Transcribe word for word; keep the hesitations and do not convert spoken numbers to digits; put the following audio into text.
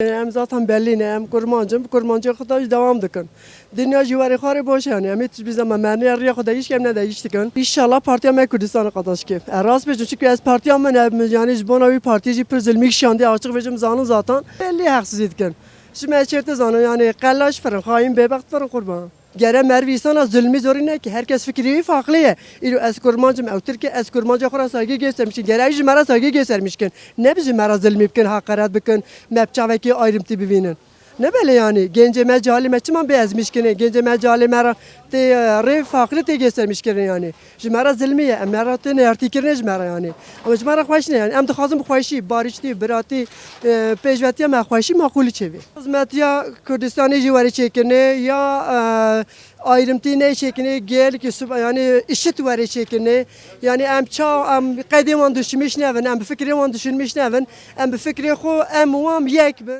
Em zaten bellî ne, em kurmanc in, bi kurmancê xwe de jî dewam dikin. Dinya jî werê xwarê baş e, yanî em ê tişt bî zema mernê riya xwe de iş kem ne de iş dikin. Înşallah partiya me Kurdistana qadaş kê. E, rast bêjim, çunku ez partiya min e, yanî ji bona wî partiyê jî pir zilmî kişandiye, açiq bêjim zanin zaten. Bellî heqsizî dikin. Ji me çêrte zanin, yanî qelaş firin, xayîn bêbext firin qurban. Gere merv îsana zulmî zorî neke. Herkes fikrî wî farklı ye. Îro ez kurmancim, ew Tirk e, ez kurmanca xwe re saygî göstermişim. Gere ji me re saygî göstermiş kin. Ne bi ji me re zulmî bikin, haqaret bikin, me bi çavekî ayrımtı bivînin. Ne belê yanî, gencê me, calê me çima bê ezmiş kirin? Gencê me, calê me re tê, e, rê farklı tê göstermiş kirin yanî. Ji me re zilmî ye, em me re tê neyartî kirine ji me re yanî. Ama ji me re xweş ne yanî. Em dixwazin bi xweşî, bariştî, biratî, e, pêşvetiya me xweşî maqûlî çêbê. Xizmetiya Kurdistanê jî were çêkirinê ya, e, ayrımtî neyê çêkirinê, gelkî sub-, yanî işit were çêkirinê. Yanî em ça, em qedê wan düşünmüş nevin, em bi fikrê wan düşünmüş nevin. Em bi fikrê xwe, em wan yek bin.